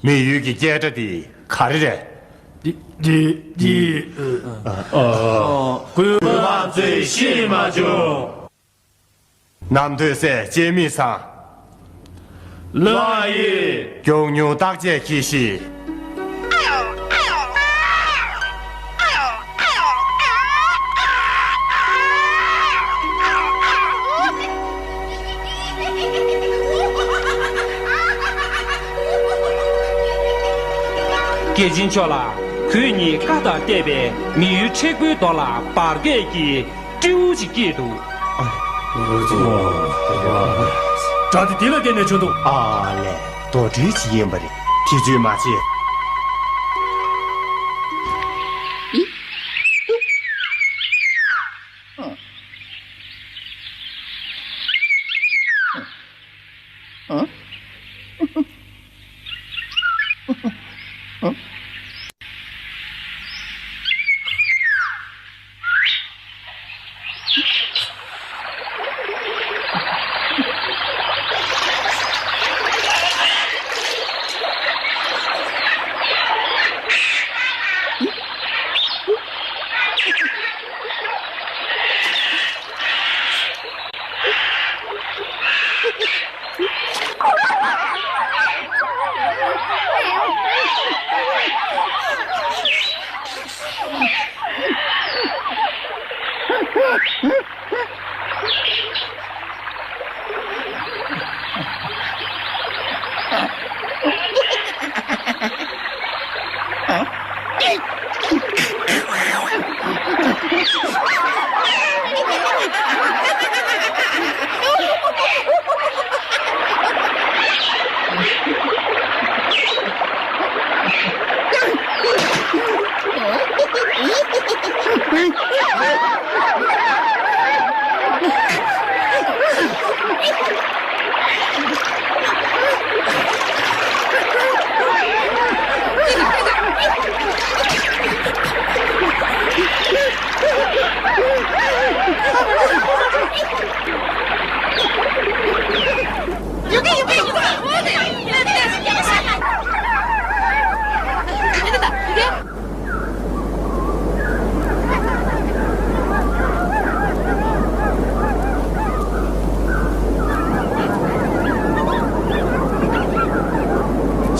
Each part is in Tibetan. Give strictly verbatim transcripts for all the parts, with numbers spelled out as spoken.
མི་ཡུལ་གྱི་སྐད་སྒྲ་འདི་ག་རེ་རེད། འདི་འདི་འདི། གུས་པ་གུས་པ་མཛོད་ཤེས་མ་བྱུང་། ནམ་ཐོས་སྲས་སྤྱན་མི་བཟང་། ལགས་ཡིན། མགྱོགས་མྱུར་བརྟག་དཔྱད་གྱིས་ཤིག། རྒྱལ་ཆེན་མཆོག་ལ། ཁོས་ཉིད་བཀའ་དང་བསྟན་པའི་མི་ཡུལ་ཁྲི་སྒོའི་མདོ་ལ་འབར་གས་ཀྱི་སྤྲེའུ་ཞིག་སྐྱེས་འདུག། སྒྲ་དེ་འདི་ལ་བརྟེན་ནས་བྱུང་འདུག། ཨ་ལས། རྡོ་གྲིལ་ཞིག་ཡིན་པ་རེད། ཐེ་བྱུས་མ་བྱེད།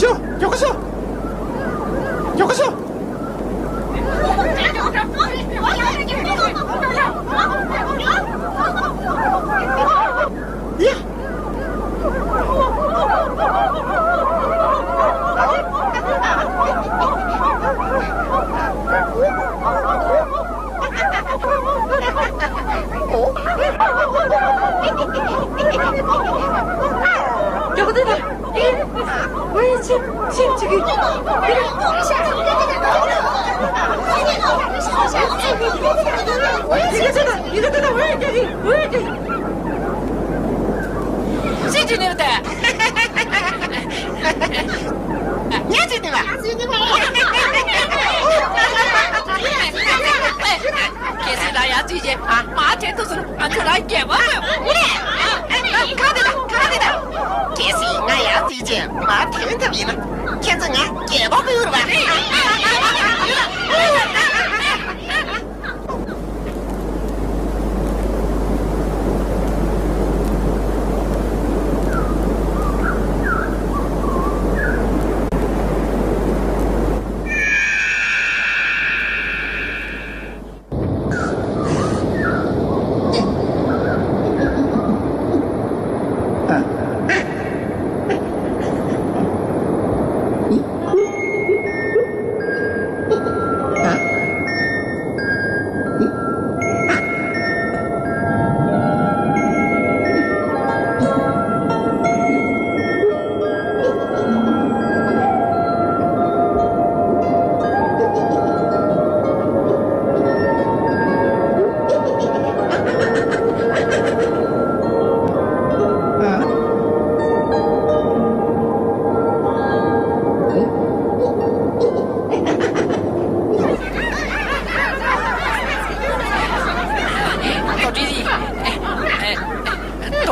ཤོག་མགྱོགས་པོ་ཤོག་མགྱོགས་པོ་ཤོག་ཡ། ངས་བྱས་ནས་ལ། གལ་སྲིད་ང་ཡར་བརྩིས་རྗེས་ང་ཚོ་ལ་རྒྱལ་པོ་དགོས་པ་རེད། གང་དེ་དང་གང་དེ་དང་། གལ་སྲིད་ང་ཡར་བརྩིས་རྗེས་མར་ཐོན་ཐུབ་ཡིན་ན་ཁྱེད་ཚོ་ང་རྒྱལ་པོ་དགོས་རེད་པ།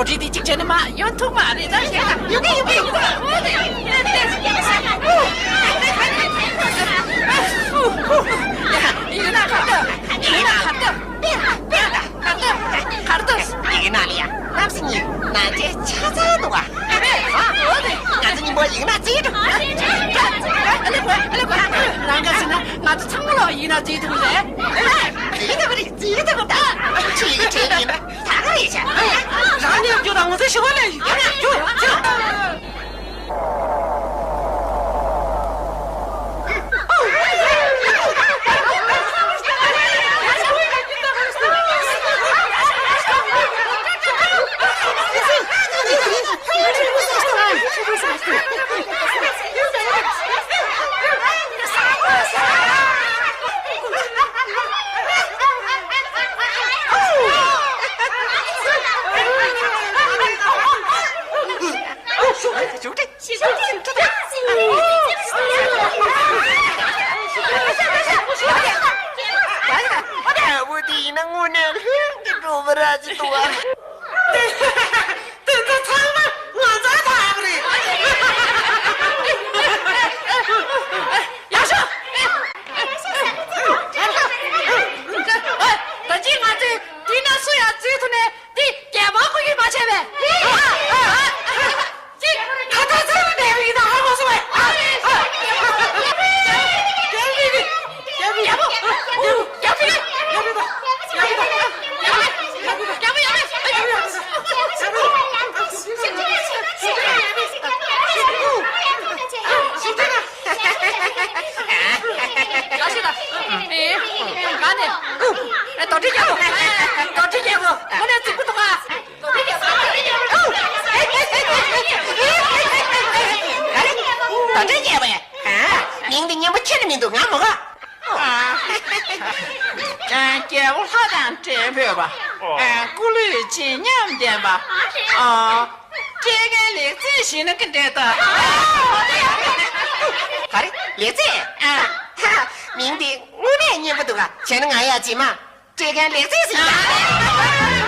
རྡོ་རྗེ་འདི་གཅིག་བྱས་ན་མ་ཡོང་ཐུབ་མ་རེད་ད། ཡོང་གི་ཡོང་གི་ཡོང་གི། ང་ཚོ་ཚང་མ་ལོག་ཡིན་ན་བརྩི་ཐུབ་རེད། བརྩི་ཐུབ་རེད། བརྩི་ཐུབ་རེད། ད་ཁྱེད་ཀྱི་དྲན་ཡིན་ན་ད་ག་ཡིན་ཤག་རང་ཉིད་རྒྱུ་དང་ངོ་ཚ་ཞུ་བ་ལས་ཡིན་རྒྱུ་ཚེ། ཨ་བུ་དེ་ཡིན་ན་དངོས་གནས་ལྷུན་གྱིས་འགྲོ་བ་ར་ཅིག་འདུག་ཨ། དེ་ཚོ་ཚང་མ་ང་ཚོའི་ཐག་རེད། ཡག་ཤོས། ད་ཅི་ང་ཚོས་དེ་ན་སུ་ཡང་བརྩི་ཐུབ་ནས། འདི་རྒྱལ་པོ་ཁོ་གིས་མ་བྱས་པས། ཅིག་ཁ་ཐག་ཚ་བ་མེད་པའི་ད་ཧ་གོ་སོང་བས། རྒྱལ་པོ། རྒྱལ་པོ། རྒྱལ་པོ། རྡོ་རྗེ་རྒྱལ་པོ། རྡོ་རྗེ་རྒྱལ་པོ། ཁོ་ནས་རྫིག་པོ་འདུག་ག་རྡོ་རྗེ་རྒྱལ་པོ། མིང་འདི་སྙན་པོ་ཁྱོན་ནས་མི་འདུག་ང་མོ་ག་རྒྱལ་པོ་ལྷ་དང་བྲན་ཕོད་པ། སྐུ་ལུས་བརྗིད་ཉམས་ལྡན་པ། སྤྲེལ་རྒན་ལེགས་མཛེས་ཞུས་ན་ག་འདྲས་ད། ག་རེ། ལེགས་མཛེས། མིང་འདི་དངོས་གནས་སྙན་པོ་འདུག་ག་བྱས་ན་ང་ཡ་རྗེས་མ། སྤྲེལ་རྒན་ལེགས་མཛེས་ཟེར།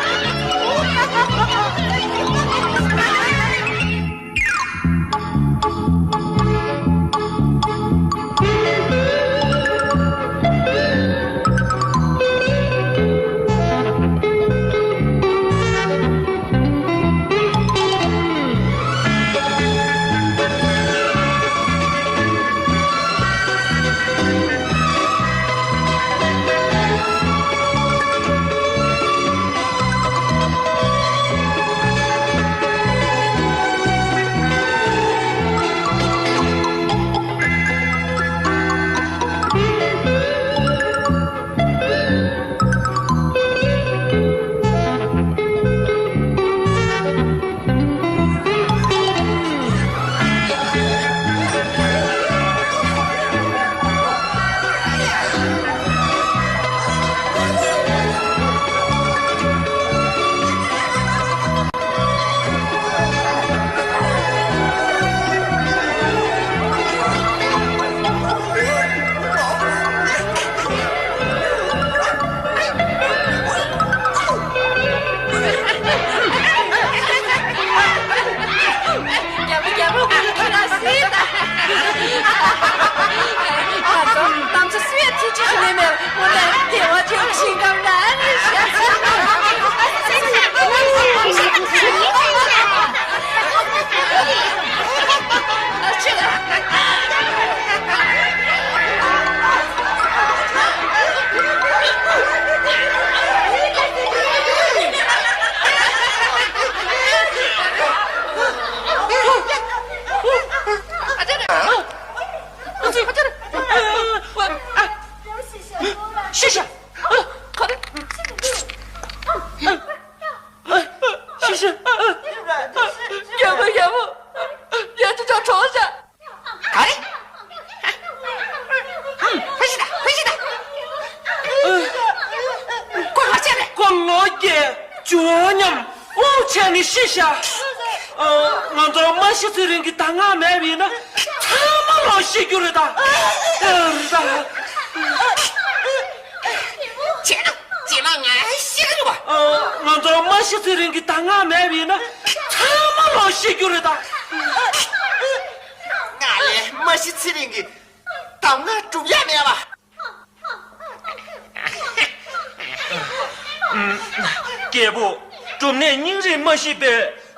རྒྱལ་པོ། རྒྱལ་པོ། ཁྱེད་རང་སུ་ཡིན་ད། ང་ཚོ་གཏམ་ཚོ་སུ་ཡང་ཐེ་ཆུ་ཞིག་མེད་མེད་སྔོན་ལ་བདེ་བ་ཅན་ཞིང་ཁམས་ན་ནི་ཤ་ཚ། ཤི་ཤ། ཤི་ཤ། རྒྱལ་པོ། རྒྱལ་པོ། ཡ་ཅི་ཅོག་གྲོགས་ཤ། ག་རེ། ཧུམ། ཕ་ཤི་ད། ཕ་ཤི་ད། ཁོ་ག་བྱས་རེད། ཁོ་ལོ་བརྒྱད་བཅུ་བ་མཉམ་དབུགས་ཆད་ནས་ཤི་ཤག་ཨ། ང་ཚོ་མ་ཤི་ཚེ་རིང་གི་གདམས་ངག་མེད་པ་ཡིན་ན་ཚང་མ་ལོག་ཤི་རྒྱུ་རེད་ད། རེད་ད། བྱས་ན་རྗེས་མ་ང་ཤི་གི་རེད་བ། ཨ། ང་ཚོ་མ་ཤི་ཚེ་རིང་གི་གདམས་ངག་མེད་པ་ཡིན་ན་ཚང་མ་ལོག་ཤི་རྒྱུ་རེད་ད། ང་ལས་མ་ཤི་ཚེ་རིང་གི་གདམས་ངག་སྒྲུབ་ཡ་མེད་བ། རྒྱལ་པོ། སྒྲུབ་གནས་སྙིང་རུས་མ་ཤེས་པའི་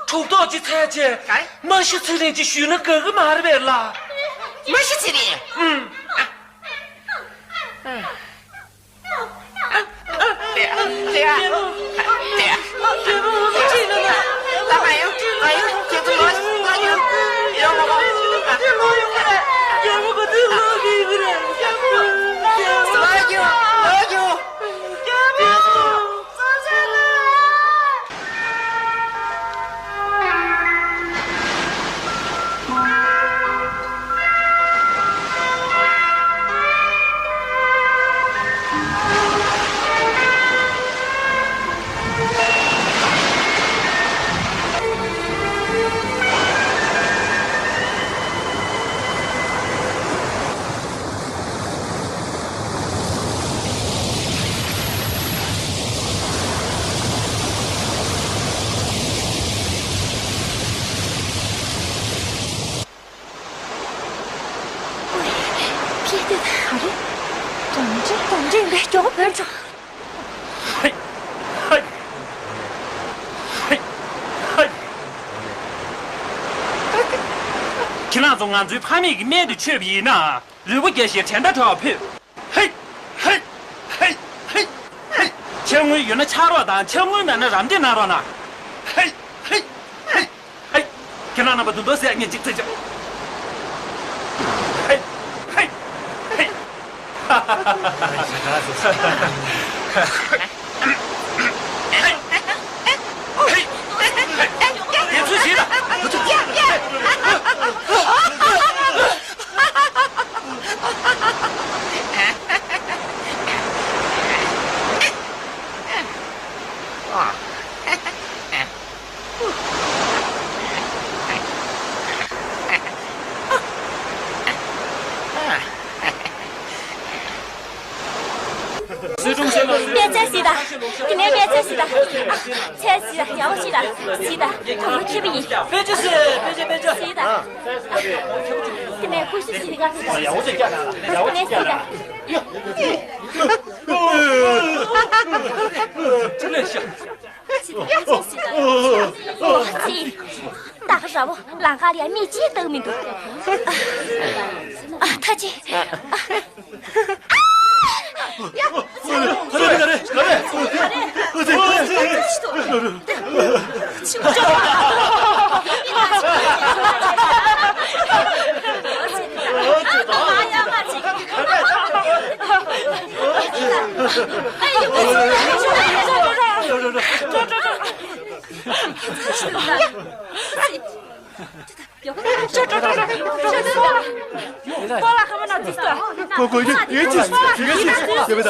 གྲུབ་ཐོབ་ཅིག་འཚོལ་བྱས། ག་རེ། མ་ཤི་ཚེ་རིང་ཅིག་ཞུས་ན་དགའ་གི་མ་རེད་པས་ལགས། མ་ཤི་ཚེ་རིང་། ཨུམ། ཕྱི་དེ་ག་རེ། གྲང་འཇིགས་གྲང་འཇིགས་འདི་མགྱོགས་པོ་བོད་ཆོག་ཧེ། ཧེ། ཧེ། ཧེ། ཁྱེད་རང་ཚོ་ང་ཚོའི་ཕ་མེས་ཀྱི་སྨན་དེ་མཆོད་པ་ཡིན་ན། ལུས་པོ་རྒྱས་ཤིང་དྲན་ཟླ་བྲལ་བ་ཕུལ། ཧེ། ཧེ། ཧེ། ཧེ། ཧེ། ཕྱག་དངུལ་ཡོད་ན་ཕྱག་རོགས་དང་། ཕྱག་དངུལ་མེད་ན་རམ་འདེགས་གནང་རོགས་གནང་། ཧེ། ཧེ། ཧེ། ཧེ། ཁྱེད་རང་རྣམ་པ་དུང་དུང་ཟེར་ངས་གཅིག་བཙལ་ཆོག་ཧེ། ཧེ། ཧེ། ངས་ཚུལ་བྱེད་དང་། པད་ཚལ་ཟིག་དང་། དེ་ནས་པད་ཚལ་ཟིག་དང་། ཨ། ཚལ་ཟིག་དང་། ཡག་པོ་ཞིག་དང་། ཟིག་དང་། གོང་མ་མཁས་པ་ཡིན། པད་ཚལ་ཟིག་པད་ཚལ་པད་ཚལ། ཟིག་དང་། ཨ། དེ་ནས་ཀུ་ཤུ་ཟིག་དང་། ཡག་པོ་ཞིག་རྒྱག་དང་། ཡག་པོ་ཞིག་རྒྱག་དང་། དེ་ནས་ཟིག་དང་། ཅི་ལས་ཤི། ད་ག་ར་བོ་ལང་ཀ་ལ་ཡ་མི་གཅིག་བཏགས་མི་འདུག་ཨ། ཐ་ཅི། ཨ།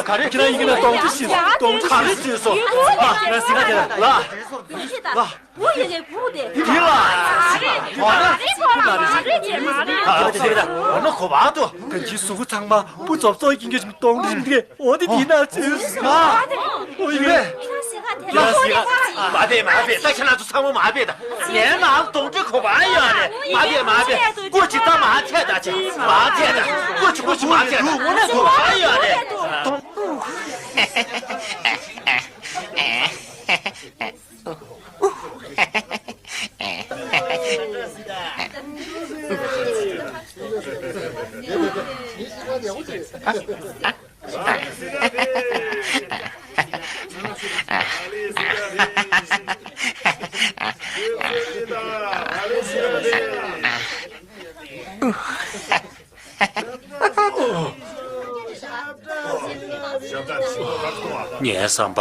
ག་རེ་ཁྱེད་རང་ཡིན་གྱི་ན་གཏོང་ཅི་ཞིག་གཏོང་ཅི། ག་རེ་བྱས་སོང་། ལ་ལ་ཟིག་ག་དེ་ལ་ལ། འོ་ན་ཁོ་ལ་རེ་ཞིག་ཁོ་ལ་རེ་ཞིག་འོ་ན་ཁོ་བ་དོ། ག་ཅི་གཟུགས་པོ་ཚང་མ་སྤུ་ཙོབ་ཙོབ་ཡིན་གྱི་གཏོང་ཅི་འདི། འོ་དེ་དེ་ན་ཅི། ཨོ་ཡིན་པས། ཡ་ཟིག་ག་མ་བེད་མ་བེད། ད་ཁྱེད་རང་ཚོ་ཚང་མ་མ་བེད་ད། ངའི་ནང་གཏོང་ཅི་ཁོ་བ་ཡོད་རེད། མ་བེད་མ་བེད། སྐུ་ཅི་ད་མ་ཐད་ད་ཅི་མ་ཐད་ད། སྐུ་ཅི་སྐུ་ཅི་མ་ཐད་ད། འོ་ན་ཁོ་བ་ཡོད་རེད། གཏོང་། ངའི་བསམ་པ་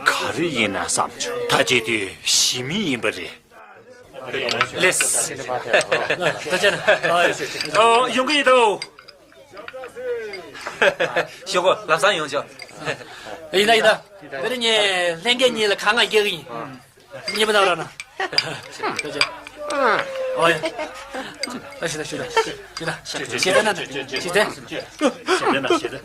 ག་རེ་ཡིན་ན་བསམ་བྱུང་། ད་བྱེད་དུས་ཞི་མི་ཡིན་པ་རེད། ལེས། ད་ཅན། ཨོ། ཡོང་གི་ཡིན་དོ། ཞོག་གོ། ལམ་སང་ཡོང་ཆོག་ཡིན་ད་ཡིན་ད། དེ་རིང་ངས་ལྷན་རྒྱས་གཉིས་ལ་གང་ང་རྒྱག་གི་ཡིན། མཉེས་པོ་གནང་རོགས་གནང་། ཨོ་ཡ། ད་ཞུ་ད་ཞུ་ད་ཞུ་ད། ཞེ་ད་ན་ད་ཞེ་ད། ཞེ་ད་ན་ཞེ་ད།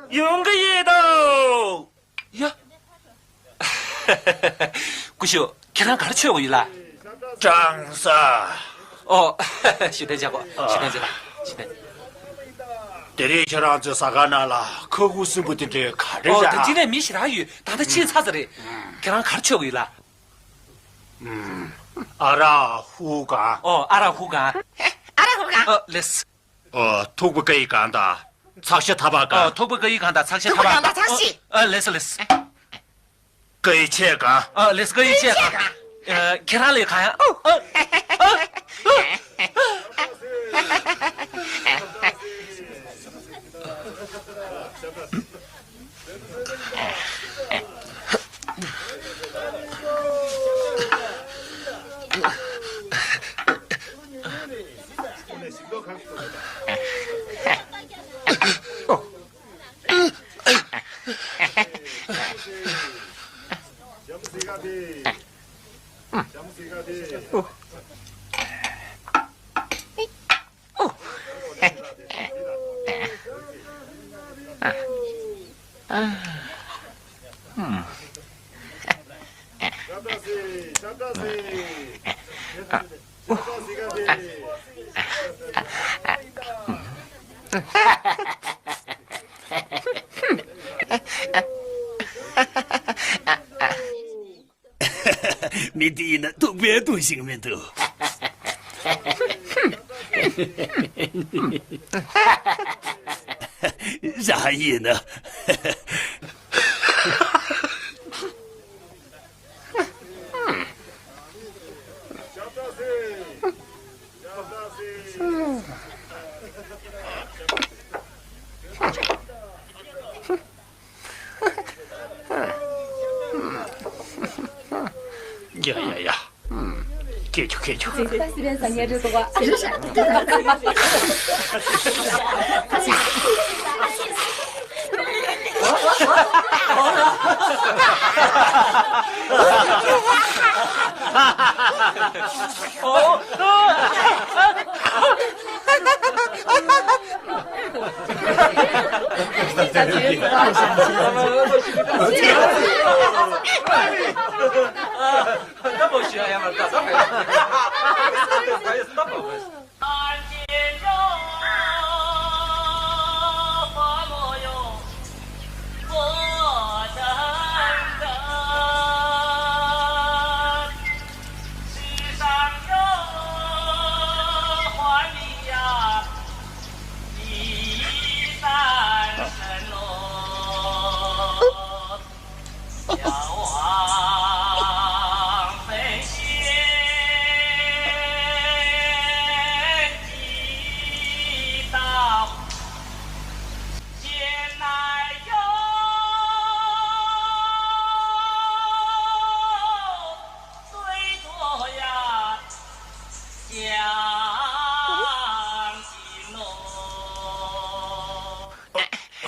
ཡོང་གི་ཡོད་དོ། ཡ། སྐུ་ཞབས། ཁྱེད་རང་ག་རེ་མཆོད་དགོས་ཡོད་ལ། གྲང་ས། ཨོ། ཞུ་དེ་བྱ་གོ་ཞུ་དེ་བྱ་ཞུ་དེ། དེ་རིང་ཁྱེད་རང་ཚོའི་ཟ་ཁང་ནང་ལ་ཁ་ཁུ་སིམ་པོ་དེ་འདྲའི་ག་རེ་ཨོ་རེད་ད་ཨ། ཅི་ནས་མི་ཞེ་དྲག་ཡོད། ད་ལྟ་ཕྱིན་ཚར་ཚར་རེད། ཁྱེད་རང་ག་རེ་མཆོད་ཀྱི་ཡོད་ལ། ཨ་རག་ཧུ་གང་། ཨོ་ཨ་རག་ཧུ་གང་། ཨ་རག་ཧུ་གང་། ཨོ་ལེས། ཨོ་ཐུག་པ་ཀ་ཡི་གང་དང་ཚག་ཤ་ཐ་པ་གང་། ཨོ་ཐུག་པ་ཀ་ཡི་གང་དང་ཚག་ཤ་ཐ་པ་གང་དང་ཚག་ཤ། ཨོ་ལེས་ལེས། ཀ་ཡི་ཆས་གང་། ཨ་ལེས་ཀ་ཡི་ཆས་གང་། ཨ་ཁྱེད་རང་ལས་གང་ཡང་། ཨ་ཨ་ཨ། མི་དེ་ཡིན་ན་ཐུག་པའི་དུང་ཞིག་མི་འདུག་རང་ཡིན་ན། ཡ་ཡ་ཡ། སྐད་ཆུ་སྐད་ཆུ།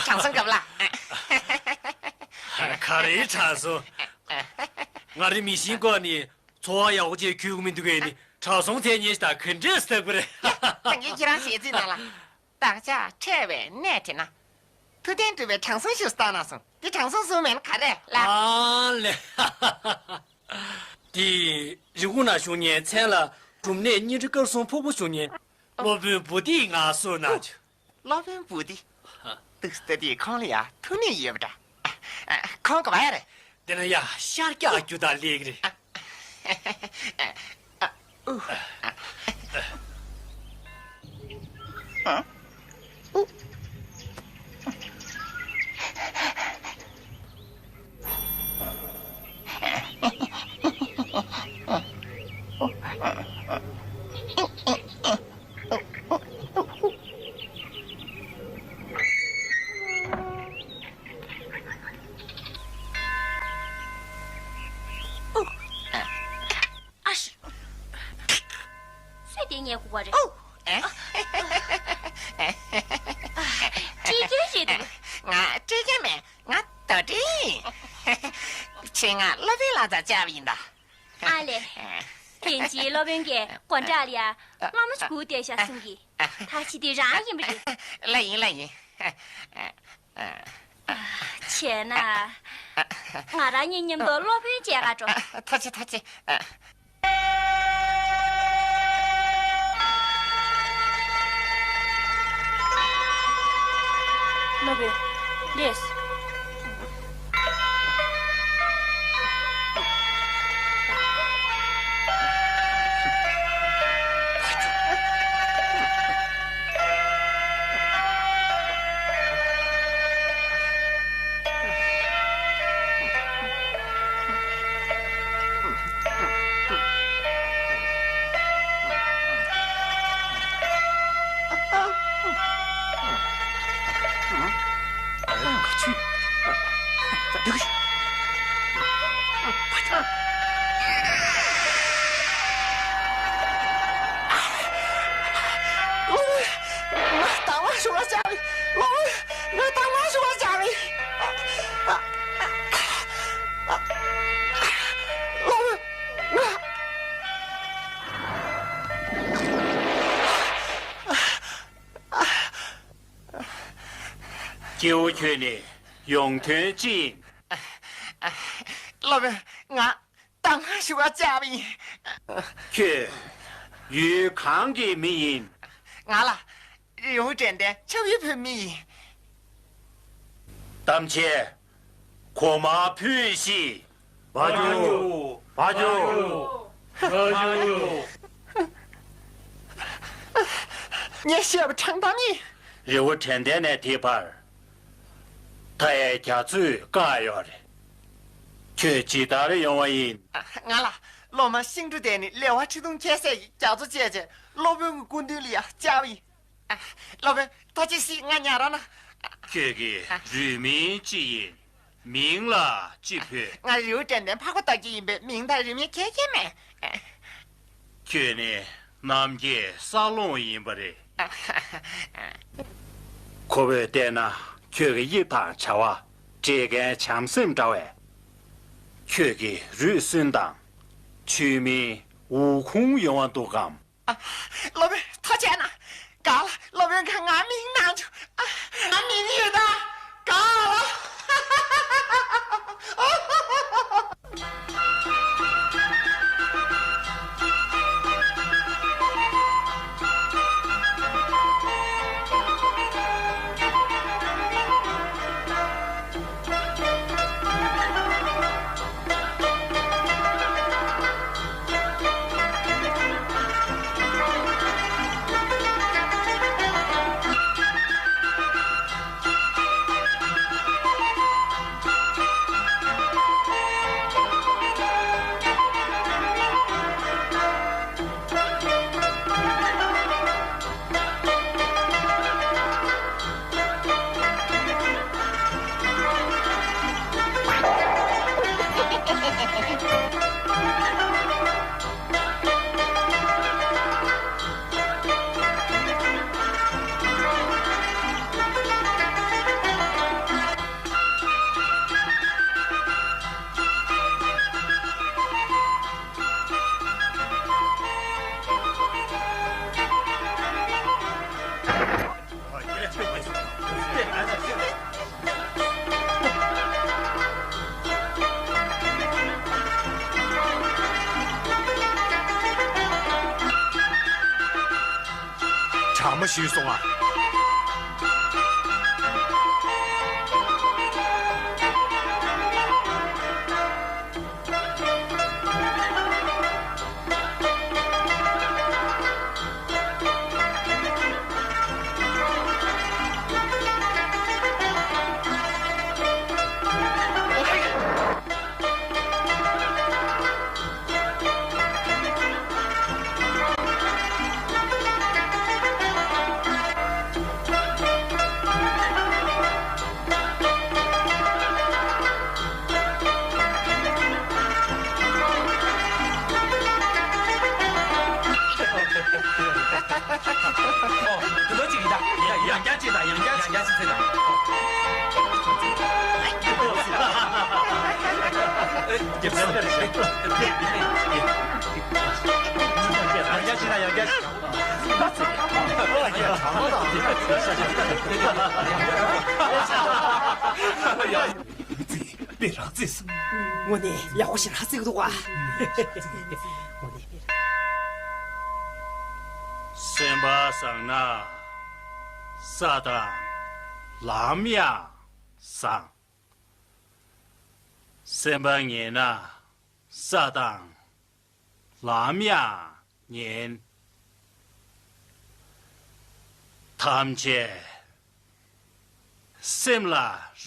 དྲང་སྲོང་སྐབས་ལ། ག་རེ་དྲང་སྲོང་། ང་རེ་མི་ཤེས་གོ་ནི་འཚོ་བ་ཡག་པོ་ཅིག་གྱོན་གི་མི་འདུག་གས་ནི་དྲང་སྲོང་མཚན་སྙན་ཞིག་དང་ག་འདྲས་ཟེར་དགོས་རེད། ད་ངས་ཁྱེད་རང་ཞལ་རྩིས་ནང་ལ། བདག་ཅག་འཕྲད་པའི་གནས་དེ་ན། ཐུབ་བསྟན་གྲུབ་པའི་དྲང་སྲོང་ཞིག་བཏང་གནང་སོང་། འདི་དྲང་སྲོང་བཟོ་མེད་ན་ག་རེ་ལ། ཨ་ལེ། དེ་རི་ཁུང་ན་བཞུགས་མཁན་མཚན་ལ་སྒྲུབ་གནས་སྙིང་རྗེ་དཀར་གསུམ་ཕུར་བུ་བཞུགས་མཁན་སློབ་དཔོན་བུ་ཏིའི་ངག་གསོལ་གནང་བྱུང་། སློབ་དཔོན་བུ་ཏི། ཏུག་སྟེ་དེ་ཁོང་ལ་ཡ་ཐུགས་ནུས་ཡོད་པ་འདྲ། ཁོང་གི་བ་ཡ་རེད། དེ་ན་ཡ་ཤར་རྒྱག་རྒྱུ་དང་ལེགས་རེད། ཨ་ཤི། སུས་དེ་ངའི་སྒུག་པ་རེད། ཨོ། ཨ། སྤྲེལ་རྒན་རེད་འདུག་ང་སྤྲེལ་རྒན་མིན། ང་རྡོ་སྤྲེལ་ཡིན། ཁྱེད་ང་སློབ་དཔོན་ལགས་ཚང་བཅར་བ་ཡིན་ད། ཨ་ལེ། དེ་རྗེས་སློབ་དཔོན་གྱིས་སྒོ་འགྲམ་ལ་ཡ་བླ་མ་ཅིག་སྒུག་བསྡད་ཤག་གསུང་གི། ད་ཅི་དེ་རང་ཡིན་པ་རེད། ལགས་ཡིན་ལགས་ཡིན། བྱས་ན། ང་རང་གཉིས་མཉམ་དུ་སློབ་དཔོན་མཇལ་ག་འགྲོ། ཐུགས་རྗེ་ཐུགས་རྗེ། སློབ་དཔོན། ལེགས། ང་དྭངས་མ་ཞུ་བ་བྱ་བའི། ང་དྭངས་མ་ཞུ་བ་བྱ་བའི། ང་སྐྱེ་བོ་ཁྱོད་ནི་ཡོང་དོན་ཅི་ཡིན། སློབ་དཔོན། ང་དྭངས་མ་ཞུ་བ་བྱ་བ་ཡིན། ཁྱོད་ཡུལ་གང་གི་མི་ཡིན། ང་ལ་རི་བོ་དྲན་ལྡན་ཆབ་ཡུལ་བོད་མི་ཡིན། གཏམ་འཆལ། གོ་མ་ཕུད་ཤིག་བ་ཇོ། བ་ཇོ། བ་ཇོ། ངས་བཤད་པ་དྲང་གཏམ་ཡིན། རི་བོ་དྲན་ལྡན་ནས་དེ་བར་མཐའ་ཡས་རྒྱ་མཚོས་བཀག་ཡོད་རེད། ཁྱོད་ཇི་ལྟར་ཡོང་བ་ཡིན། ང་ལ་སློབ་མ་ཤིང་འབྲུག་ལྡན་ནི་ལེ་དབར་ཁྲི་སྟོང་ཁྱད་བསད་ཀྱིས་རྒྱ་མཚོ་བཅད་བྱས་སློབ་དཔོན་གྱི་སྐུ་མདུན་ལ་ཡར་བཅར་བ་ཡིན། སློབ་དཔོན། ད་ཅི་སྲིད་ང་ཉར་རོགས་གནང་། ཁྱོད་ཀྱི་རུས་མིང་ཅི་ཡིན། མིང་ལ་ཅི་ཕོད། ང་རི་བོ་དྲན་ལྡན་འཕགས་པ་རྡོ་རྗེ་ཡིན་པས་མིང་དང་རུས་མིང་ཁྱད་ཁྱད་མེད། ཁྱོད་ནི་རྣམ་རྒྱལ་ས་ལོང་ཡིན་པ་རེད། ཁོ་བོས་བལྟས་ན་ཁྱོད་ཀྱི་དབྱིབས་དང་བྱ་བ། བཀྲེས་མཁན་བྱམས་སེམས་འདྲ་བས། ཁྱོད་ཀྱི་རུས་སུན་དང་། ཆུ་མིང་ཝུའུ་ཁུང་ཡོང་བ་འདུག་གམ། ཨ། སློབ་དཔོན་ཐུགས་རྗེ་གནང་། ག་ལ་སློབ་དཔོན་ག་ང་མིང་གནང་བྱུང་། ཨ། ང་མིང་ཡོད་ད། ག་ལ། གྲང་མོ་ཞིག་སོང་ང་། ཨོ། དེ་ཚོ་གཅིག་ཡིན་ད། ཡང་བསྐྱར་གཅིག་དང་། ཡང་བསྐྱར་གཅིག་དང་། ཡང་བསྐྱར་གཅིག་དང་། ཡང་བསྐྱར་གཅིག་དང་། དཔེ་རག་རྩིས། དངོས་གནས་ཡག་པོ་ཞིག་རག་རྩིས་འདུག་བ། དངོས་གནས་དཔེ་རག་སེམས་པ་བཟང་ན་ས་དང་ ལམ་ཡང་བཟང་། སེམས་པ་ངན་ན་ས་དང་ལམ་ཡང་ངན། ཐམས་ཅད་སེམས་ལ་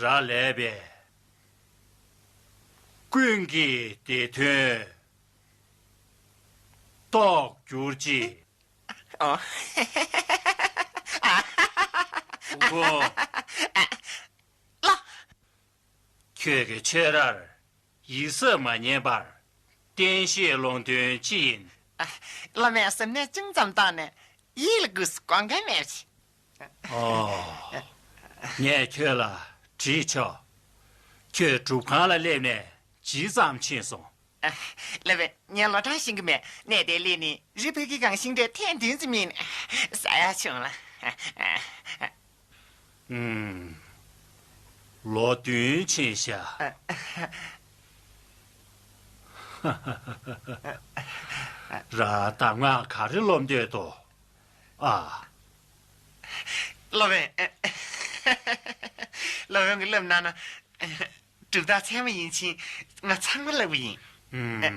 རག་ལས་པས། ཀུན་གྱིས་དེ་དོན་རྟོགས་གྱུར་ཅིག། ཨོ། ཨོ་ཁོ། ལགས། ཁྱོད་ཀྱི་ཆོས་རར་ཡིད་གཟབ་མ་ཉན་པར་བསྟན་བཤད་ལུང་དོན་ཅི་ཡིན། ཨ། སློབ་མས་སེམས་ནས་ཅུང་ཙམ་བཏང་ནས་ཡིད་ལ་གུས་སུ་གོ་མཁན་མེད་ཅིང་། ཨོ། ངས་ཁྱོད་ལ་དྲིས་ཆོག། ཁྱོད་སྒྲུབ་ཁང་ལ་སླེབས་ནས་ཇི་ཙམ་ཕྱིན་སོང་། ཨ། སློབ་དཔོན། ངས་ལོ་གྲངས་ཤེས་ཀྱི་མེད། གནས་དེར་སླེབས་ནས་རི་བོད་ཀྱི་སྒང་ཤིང་འབྲས་ཐེངས་བདུན་ཙམ་ཡིན། ཟ་ཡག་བྱུང་ལ། ཨུམ། ལོ་བདུན་ཕྱིན་ཤག། ར་གདམས་ངག་ག་རེ་སློབ་འདོད་དོ། ཨ། སློབ་དཔོན། སློབ་དཔོན་གྱིས་སློབ་གནང་ན། གྲུབ་རྟགས་ཚད་མ་ཡིན་ཕྱིན་ང་ཚང་མ་བསླབ་ཀྱི་ཡིན། ཨུམ།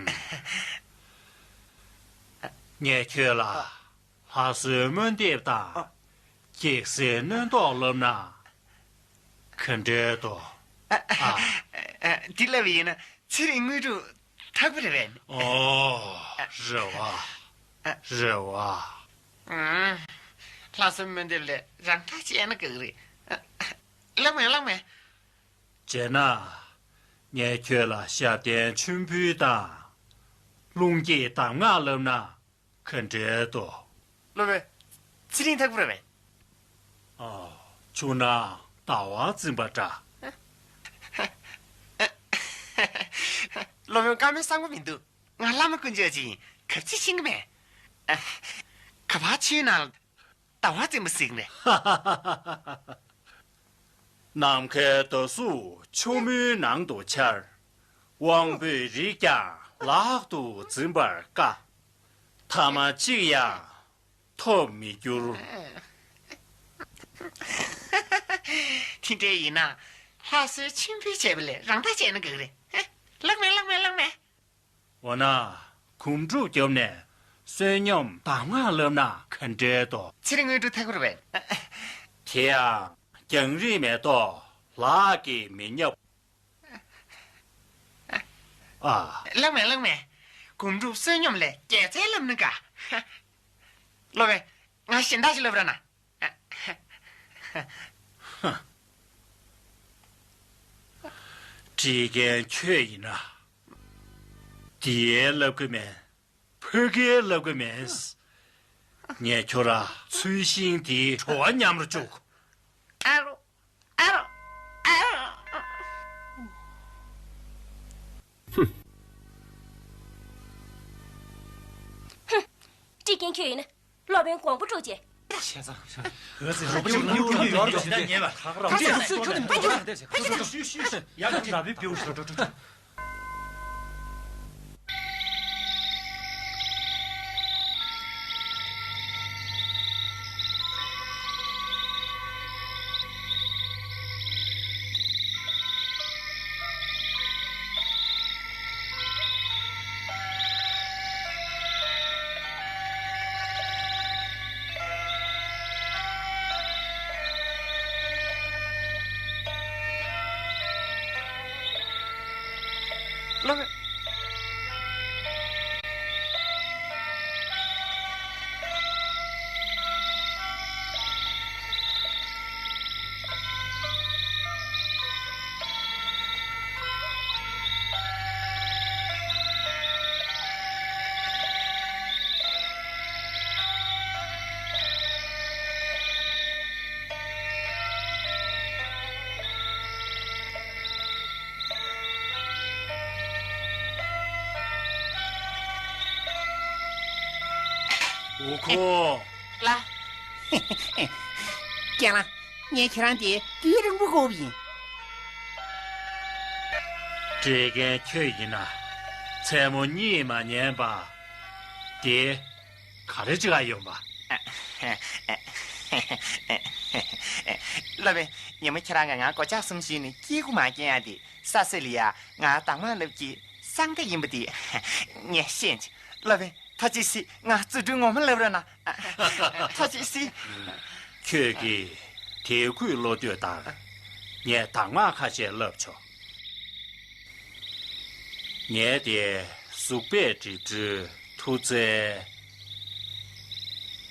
ངས་ཁྱོད་ལ་ལྷ་གསོལ་སྨོན་འདེབས་དང་། ཨ། སྐྱེག་ཟས་སྣོན་ཐོག་སློབ་ན་ག་འདྲས་འདུག། ཨ། ཨ། ཨ། འདི་བསླབ་པ་ཡིན་ན་ཚེ་རིང་དངོས་གྲུབ་ཐོབ་ཀྱི་རེད་པས། ཨོ། རེད་པ། རེད་པ། ཨུམ། ལྷ་གསོལ་སྨོན་འདེབས་ལས་རང་ཐག་བཅད་ན་དགའ་གི་རེད། ཨ། བསླབ་མེད་བསླབ་མེད། བྱས་ན། ངས་ཁྱོད་ལ་ཞབས་བརྟན་མཆོད་འབུལ་དང་། རླུང་སྐྱེད་གདམས་ངག་བསླབ་ན་ག་འདྲས་འདུག། སློབ་དཔོན། ཚེ་རིང་ཐོབ་ཀྱི་རེད་པས། ཨ། ཆུང་ན་ཟླ་བ་འཛིན་པ་འདྲ། སློབ་དཔོན། བཀའ་མོལ་བསམ་གྱི་མི་འདུག། ང་བླ་མ་དཀོན་མཆོག་ཅིག་ཡིན། གབ་ཚིག་ཤེས་ཀྱི་མེད། ཨ། ག་པར་ཆུའི་ནང་ལ་ཟླ་བ་འཛིན་པ་ཟེར་གྱི་མེད། ནམ་མཁའི་ཟླ་གཟུགས་ཆུ་མོའི་ནང་དུ་འཆར། དབང་པོའི་རིགས་ཀྱང་ལག་ཏུ་འཛིན་པར་དཀའ། ཐ་མ་གཅིག་ཡང་ཐོབ་མི་འགྱུར། དེ་འདྲ་ཡིན་ན། ལྷ་གསོལ་མཆོད་འབུལ་བྱས་པ་ལས་རང་ཐག་བཅད་ན་དགའ་གི་རེད། ཧེ། བསླབ་མེད་བསླབ་མེད་བསླབ་མེད། འོ་ན། སྒོམ་སྒྲུབ་བརྒྱབ་ནས་བསོད་སྙོམས་གདམས་ངག་བསླབ་ན་ག་འདྲས་འདུག། ཚེ་རིང་དངོས་གྲུབ་ཐོབ་ཀྱི་རེད་པས། དེ་ཡང་རྒྱང་རིང་མེ་ཏོག་ལག་གིས་མི་བསྙབ། ཨ། བསླབ་མེད་བསླབ་མེད། སྒོམ་སྒྲུབ་བསོད་སྙོམས་ལས་རྒྱལ་རྩལ་བསླབ་ན་དགའ། སློབ་དཔོན། ང་གཞན་དག་ཅིག་བསླབ་རོགས་གནང་། ཧ། བྲིས་མཁན་ཁྱོད་ཡིན་ན། འདིའི་བསླབ་ཀྱི་མེད། ཕ་གིའི་བསླབ་ཀྱི་མེད། ངས་ཁྱོད་ར་ཚུལ་ཤིང་འདིའི་བྲོ་བ་མཉམ་རུ་བཅུག། ཨ་རོ། ཨ་རོ། ཨ་རོ། ཧུམ། བྲིས་མཁན་ཁྱོད་ཡིན་ན། སློབ་དཔོན་གོང་བུ་དཀྲུག་བྱས། བྱས་ཙང་། འོད་ཟེར་རོ་པོ་ཅིག་ལ་ཡོད་ཡོད་ཡོད་ཡོད་ཉེ་བ་ཁ་ཁ་རོ། ཁྱོད་ནི་མི་འགྱུར་ལ། ཁྱོད་ནི་ཡག་གི་འདྲ་བའི་བེའུ་ཞིག་འགྲོ་འགྲོ་འགྲོ། འོ་ཁོ། ལ། རྒན་ལགས། ངས་ཁྱེད་རང་དེ་དུས་རིང་པོ་དགོས་པ་ཡིན། བྲིས་མཁན་ཁྱོད་ཡིན་ན། མཚན་མོ་གཉིད་མ་ཉལ་བ། དེ་ག་རེ་བྱེད་ག་ཡོང་བ། སློབ་དཔོན། ཉི་མ་ཁྱེད་རང་གིས་ང་སྒོ་ལྕགས་གསུམ་བཞེས་ནས་སྐྱེ་དགུ་མ་སྐྱེ་ཡ་དེ་ས་སེ་ལི་ཡ་ང་དྭངས་མ་ལབ་ཀྱི་སང་ད་ཡིན་པ་དེ་ངས་ཤེས་ཀྱི། སློབ་དཔོན་ཐུགས་རྗེ་གཟིགས། ང་རྫུ་འཕྲུལ་ངོ་མ་ལབ་རོགས་གནང་། ཐུགས་རྗེ་གཟིགས། ཁྱོད་ཀྱིས་དད་གུས་བློ་གཏོད་དང་ངས་དྭངས་མ་ཁ་ཤས་བསླབ་ཆོག་ངའི་དེ་གཟུགས་པས་བསྒྲིབས་འཕྲུལ་མཐུ་རྩལ་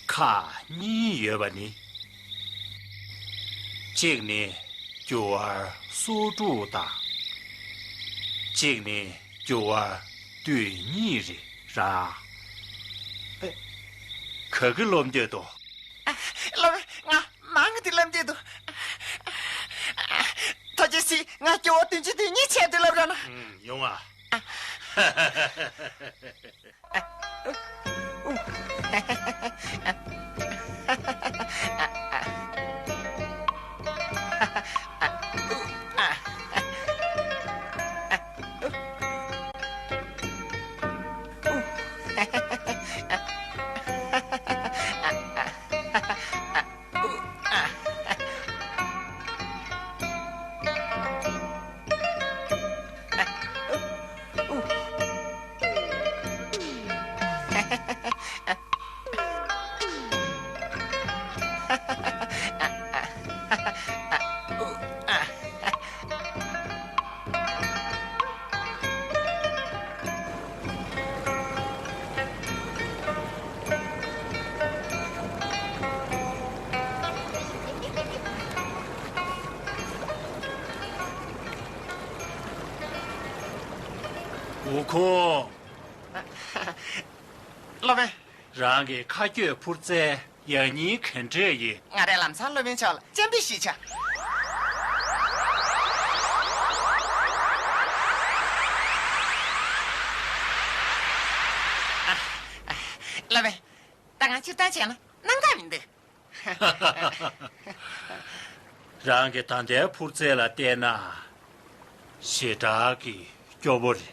ཁག་གཉིས་ཡོད་པ་ནི། གཅིག་ནི་རྒྱུ་བ་སོར་དྲུག་དང་། གཅིག་ནི་རྒྱུ་བ་བདུན་གཉིས་རེད་ར། ཨེ། ག་གི་སློབ་འདོད་དོ། སློབ་དཔོན། ང་མང་གི་དེ་སློབ་འདོད་དོ། ཐུགས་རྗེ་གཟིགས། ང་རྒྱུ་བ་བདུན་ཅུ་དོན་གཉིས་བྱས་དུས་སློབ་རོགས་གནང་། ཨུམ། ཡོང་ཨ། ཨུ་ཁུང་། སློབ་དཔོན། རང་གི་མཁའ་སྐྱོད་འཕུར་རྩལ་ཡག་ཉེས་ག་འདྲས་ཡིན། ང་རའི་ལམ་སང་སློབ་དཔོན་མཆོག་ལ་སྤྱན་འབུལ་ཞུས་ཆོག་སློབ་དཔོན། ད་ང་སྤྱིར་བཏང་བྱས་ན་སྣང་དག་མི་འདུག་རང་གི་ད་ལྟའི་འཕུར་རྩལ་ལ་བལྟས་ན་ཞེ་དྲག་གི་སྐྱོ་བོ་རེད།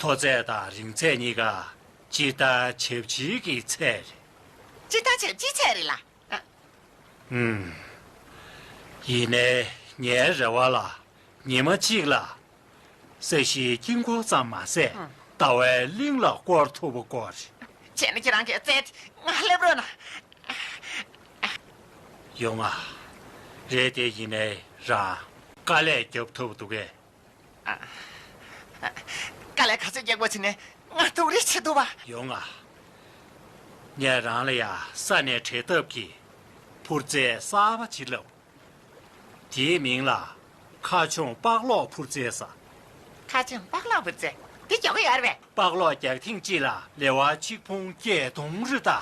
མཐོ་ཚད་དང་རིང་ཚད་གཉིས་ཀ་སྤྱིར་བཏང་ཆབས་ཅིག་གི་ཚད་རེད། སྤྱིར་བཏང་ཆབས་ཅིག་ཚད་རེད་ལ། ཨུམ། ཡིན་ནའི་ངའི་རེ་བ་ལ་ཉི་མ་གཅིག་ལ་ས་གཞིའི་དཀྱིལ་འཁོར་ཙམ་མ་ཟད་ཨུམ། ཟླ་བའི་གླིང་ལ་བསྐོར་ཐུབ་པ་དགོས་རེད། བྱས་ན་ཁྱེད་རང་གི་རྩལ་དེ་ང་སླེབས་རོགས་གནང་། ཡོང་ང་། རེད་དེ་ཡིན་ནའི་རང་དཀའ་ལས་རྒྱབ་ཐུབ་འདུག་གས། ཨ། ཨ། དཀའ་ལས་ག་ཚོད་རྒྱག་པ་བྱས་ནས་ང་སྡུག་རུས་བྱེད་ཐུབ་པ། ཡོང་ང་། ངས་རང་ལ་ཡ་ས་ནས་བྲེལ་ཐབས་ཀྱིས་འཕུར་རྩལ་གསར་པ་ཅིག་བསླབ། དེའི་མིང་ལ་མཁའ་མཆོང་པགས་སློག་འཕུར་རྩལ་ཟེར། མཁའ་མཆོང་པགས་སློག་འཕུར་རྩལ་དེ་མགྱོགས་ཀྱི་ཡོད་རེད་པས། པགས་སློག་རྒྱག་ཐེངས་གཅིག་ལ་ལེ་དབར་ཆིག་ཕུང་བརྒྱད་སྟོང་རེད་ད།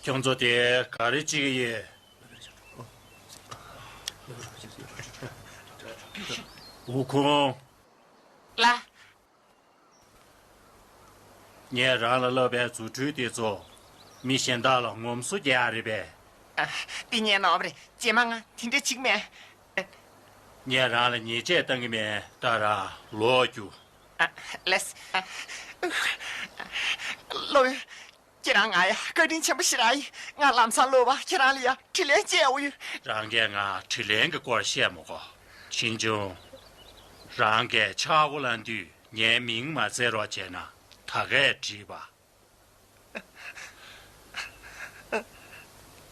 ཁྱོད་ཚོ་དེ་ག་རེ་བྱེད་ཀྱི་ཡོད། ཨུ་ཁུང་། ལགས། ངས་རང་ལ་བསླབས་པའི་རྫུ་འཕྲུལ་དེ་ཚོ་མི་གཞན་དག་ལ་ངོམ་སོ་རྒྱག་ཡ་རེད་པས། ཨ། དེ་ངའི་ནོར་བ་རེད། རྗེས་མ་ང་དེ་འདྲ་བྱེད་ཀྱི་མེད། ངས་རང་ལ་ཉེས་ཆད་བཏང་གི་མེད། ད་རང་ལོག་རྒྱུགས། ཨ། ལགས། ཨ། སློབ་དཔོན། ཁྱེད་རང་ང་ཡ་བཀའ་དྲིན་ཆེན་པོ་ཞེ་དྲག་ཡིན། ང་ལམ་སང་ལོག་པ་ཁྱེད་རང་ལ་ཡ་དྲིན་ལན་འཇལ་ཡག་ཡོད། རང་གིས་ང་དྲིན་ལན་གྱི་སྐོར་བཤད་མི་དགོས། ཕྱིས་འབྱུང་རང་གིས་ཆག་སྒོ་ལངས་དུས་ངའི་མིང་མ་བརྩི་རོགས་བྱས་ན་ད་གས་འགྲིག་པ།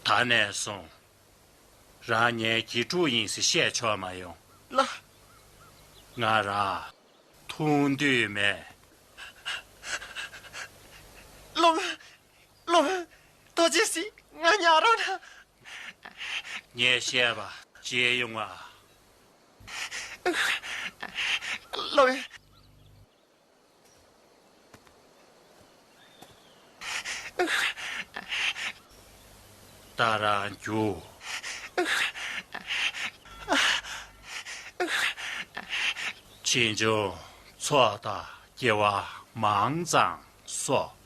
ད་ནས་བཟུང་རང་ངའི་དགེ་ཕྲུག་ཡིན་ཟེར་བཤད་ཆོག་མ་ཡོང་། ལགས། ང་རང་ཐུག་འདོད་མེད། སློབ་དཔོན། སློབ་དཔོན། ཐུགས་རྗེ་གཟིགས། ང་ཉར་རོགས་གནང་། ངས་བཤད་པ་བརྗེད་ཡོང་ང་། སློབ་དཔོན། ད་རང་རྒྱུགས། ཕྱིས་འབྱུང་ཚོགས་དང་སྐྱེ་བ་མང་ཙམ་གསོག